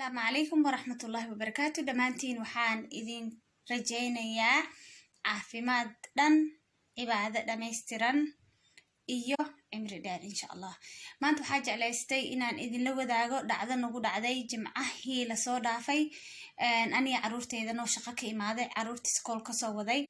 Asalaamu calaykum waraxmatullaahi wabarakaatu. Dhammaantiin waxaan idin rajaynayaa caafimaad dhan, cibaado dhammaystiran iyo cimri dheer, insha Allah. Maanta waxaa jeclaystay inaan idinla wadaago dhacdo nagu dhacday Jimcahii lasoo dhaafay. Aniga caruurteyda noo shaqo ka imaaday, caruurta iskool kasoo waday,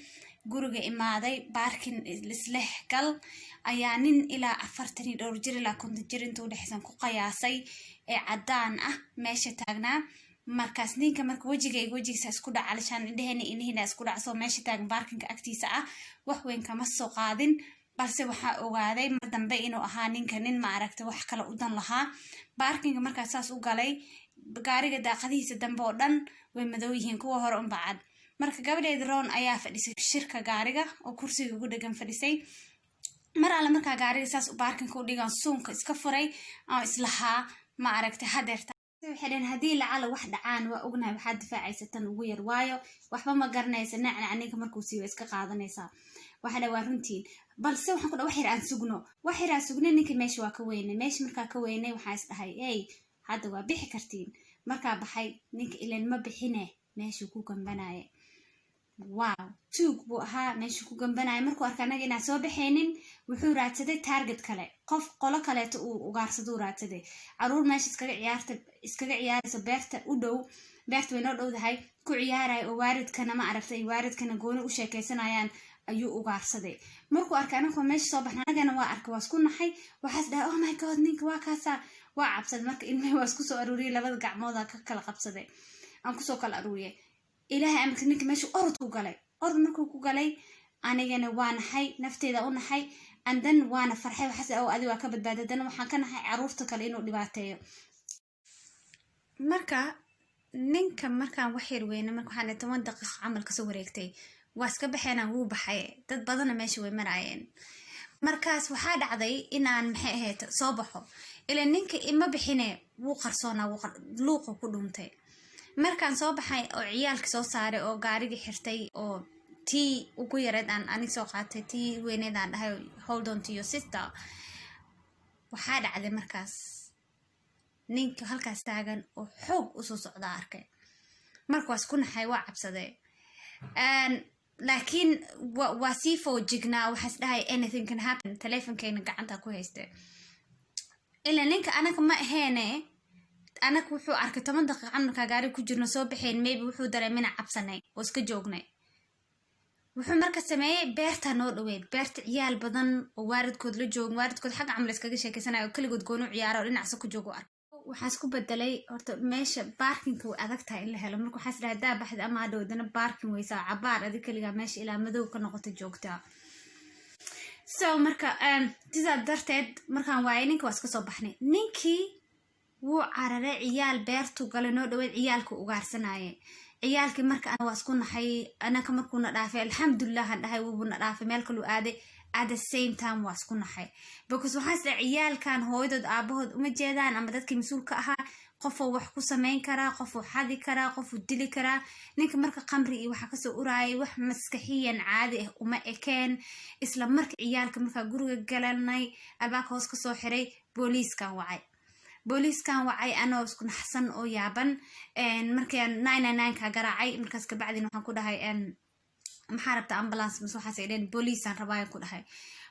guriga imaaday, parking isleh gal ayaa nin ilaa 42 jir ilaa 50 jir inta udhexaysan ku qiyaasay ee caddaan ah meesha taagnaa. Markaas ninka marka wejigayga wejigiisa isku dhaca, alishaan indheheena indhihiina isku dhacso, meesha taagan parkingka agtiisa ah. Wax weyn kama soo qaadin, balse waxaa ogaaday mar dambe inuu ahaa ninka nin, ma aragta, wax kale u dan lahaa. Parkingka markaas saas u galay, gaariga daaqadihiisa dambe oo dhan way madow yihiin, kuwa hore unba cad. Marka gabadheeda Roon ayaa fadhisay shirka gaariga oo kursiga ugu dhegan fadhisay. Mar alle markaa gaariga saas parkingka u dhigan, suunka iska furay oo islahaa, ma aragtay, hadeerta waxay dhaheen haddii lacala wax dhacaan waa ognahay waxaad difaacaysa tan ugu yar, waayo waxba ma garanaysa, nacnac ninka markuu siiyo iska qaadanaysaa. Waxa dha waa runtiin, balse waxaan ku dha wax yar aan sugno. Wax yar aan sugnay, ninka meesha waa ka weynay. Meesha markaa ka weynay, waxaa is dhahay, "Ey, hadda waa bixi kartiin." Markaa baxay, ninka ilan ma bixine, meeshuu ku gambanaye. Wow, tuug buu ahaa. Meeshuu ku gambanaya markuu arka anaga inaan soo baxaynin, wuxuu raadsaday target kale, qof qolo kaleeto uu ugaarsaduu raadsaday. Caruur meesha iskaga ciyaarta, iskaga ciyaarayso beerta u dhow, beerta way noo dhowdahay, ku ciyaaraya oo waalidkana, ma aragtay, waalidkana gooni u sheekaysanayaan ayuu ugaarsaday. Markuu arkay anagoo meesha soo baxna, anagana waa arkay, waa isku naxay. Waxaas dhahay, "Oh my God, ninka waa kaasaa." Waa cabsaday. Marka ilmihii waa isku soo aruuriyay, labada gacmooda ka kala qabsaday, aan kusoo kala aruuriyay. Ilaahay amarka, ninka meesha orod ku galay. Orod markuu ku galay, anigana waa naxay, nafteeda u naxay, andan waana farxay. Waxaas oo adi waa ka badbaaday. Haddana waxaan ka naxay caruurta kale inuu dhibaateeyo. Marka ninka markaan wax yar weyne, marka waxaan 10 daqiiqo camal kasoo wareegtay, waa iska baxeenaa, wuu baxay. Dad badanna meesha way maraayeen. Markaas waxaa dhacday inaan, maxay ahayd, soo baxo. Ila ninka ima bixine, wuu qarsoonaa, luuqu ku dhuntay. Markaan soo baxay oo ciyaalka soo saaray oo gaarigii xirtay oo tii ugu yareed aan anig soo qaatay, tii weyneed aan dhahay, "Hold on to your sister," waxaa dhacday markaas ninka halkaas taagan oo xoog usoo socdaa arkay. Marka waa isku naxay, waa cabsaday, laakiin waa sii foojignaa. Waxaas dhahay, "Anything can happen." Teleefonkeyna gacanta ku hayste. Ilaa ninka anaga ma aheene, anaga wuxuu arkay 10 daqiiqa markaa gaari ku jirno soo baxayn. Maybe wuxuu dareemina cabsanay oo iska joognay. Wuxuu marka sameeyey, beertaa noo dhaweyd, beerta ciyaal badan oo waalidkood la joogin, waalidkood xagga camal iskaga sheekaysanaya oo keligood gooni u ciyaara oo dhinacsa ku joogo arkay. Waxaa isku bedelay, horta meesha parkingka way adag tahay in la helo. Marka waxaa isdhahay, haddaa baxda ama hadhow dana parking weysaa, cabaar adig keligaa meesha ilaa madow ka noqota joogtaa. So marka sidaa darteed markaan waayay ninka, waa iska soo baxnay. Ninkii wuu cararay, ciyaal beertu galay noo dhaweyd, ciyaalka ugaarsanaaye. Ciyaalkii marka waa isku naxay. Anaka markuuna dhaafay, alxamdulilah aan dhahay, wuuna dhaafay, meel kaluu aaday. At the same time waa isku naxay, because waxaan isdhahay, ciyaalkan hooyadood aabahood uma jeedaan ama dadkii mas-uulka ahaa. Qofuu wax ku samayn karaa, qofuu xadi karaa, qofuu dili karaa. Ninka marka qamri iyo waxaa kasoo uraayay, wax maskaxiyan caadi ah uma ekeen. Isla marka ciyaalka markaa guriga galanay, albaabka hoos kasoo xiray, booliiskan wacay. Booliiskan wacay anoo isku naxsan oo yaaban. Markaan 999 ka garaacay, markaas kabacdina waxaan ku dhahay, "Maxaa rabta, ambulance mise?" Waxaas ay dhaheen, "Booliisaan rabaayan," ku dhahay.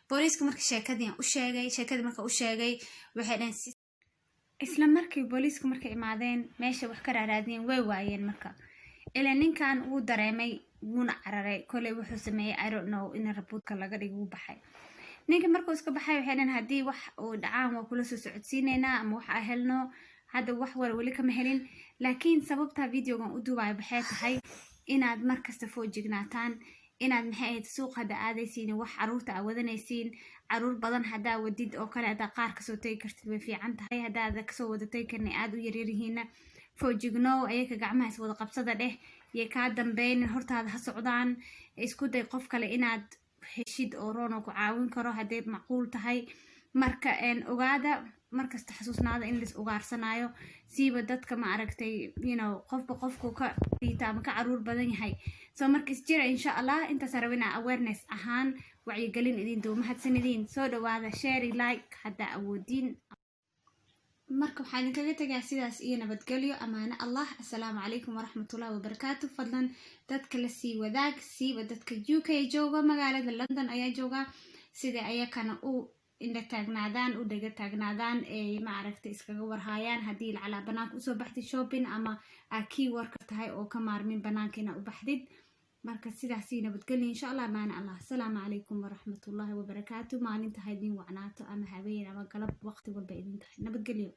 Booliiska marka sheekadii aan u sheegay, sheekadii marka u sheegay, waxay dhaheen, isla markii booliiska markay imaadeen, meesha wax ka raaraadiyeen, way waayeen. Marka ilaa ninkan wuu dareemay, wuuna cararay. Koley wuxuu sameeyey, I don't know, in reportka laga dhigo. Wuu baxay ninka. Markuu iska baxay, waxay dhaheen, "Haddii wax uu dhacaan waa kula soo socodsiineynaa ama wax aa helno." Hadda wax war weli kama helin, laakiin sababta videogan u duubayo waxay tahay inaad markasta foojignaataan, inaad, maxay ahayd, suuq hadda aadaysiin, wax caruurta aa wadanaysiin, caruur badan haddaa wadid oo kale, haddaa qaar kasoo tegi kartid way fiican tahay. Haddaad kasoo wada tegi karna, aada u yaryaryihiinna, foojignow. Ayaka gacmaha is wada qabsada dheh, yay kaa dambeynin, hortaada ha socdaan. Isku day qof kale inaad heshid oo roon oo ku caawin karo hadday macquul tahay. Marka ogaada, markasta xasuusnaada in lais ugaarsanaayo, siiba dadka, ma aragtay, qofba qofku ka liita ama ka caruur badan yahay. So marka isjira, insha Allah. Intaas raba inaa awareness ahaan wacyigelin idin duwo. Mahadsanidin, soo dhawaada, share, like haddaa awoodiin. Marka waxaa idinkaga tegaa sidaas iyo nabadgelyo, amaano Allah. Assalaamu calaykum waraxmatullahi wabarakaatu. Fadlan dadka la sii wadaag, siiba dadka UK jooga, magaalada London ayaa jooga, sida ayakana u indha taagnaadaan, u dhega taagnaadaan, ay maaragtay iskaga warhaayaan. Haddii lacalaa banaanka usoo baxdid shopping ama aa key worker tahay oo ka maarmin banaanka inaa u baxdid. Marka sidaasii nabadgelyo, insha Allah, amaana Allah. Asalaamu calaykum waraxmatullaahi wabarakaatu. Maalinta ha idin wacnaato, ama habeen ama galab, waqti walba idin tahay. Nabadgelyo.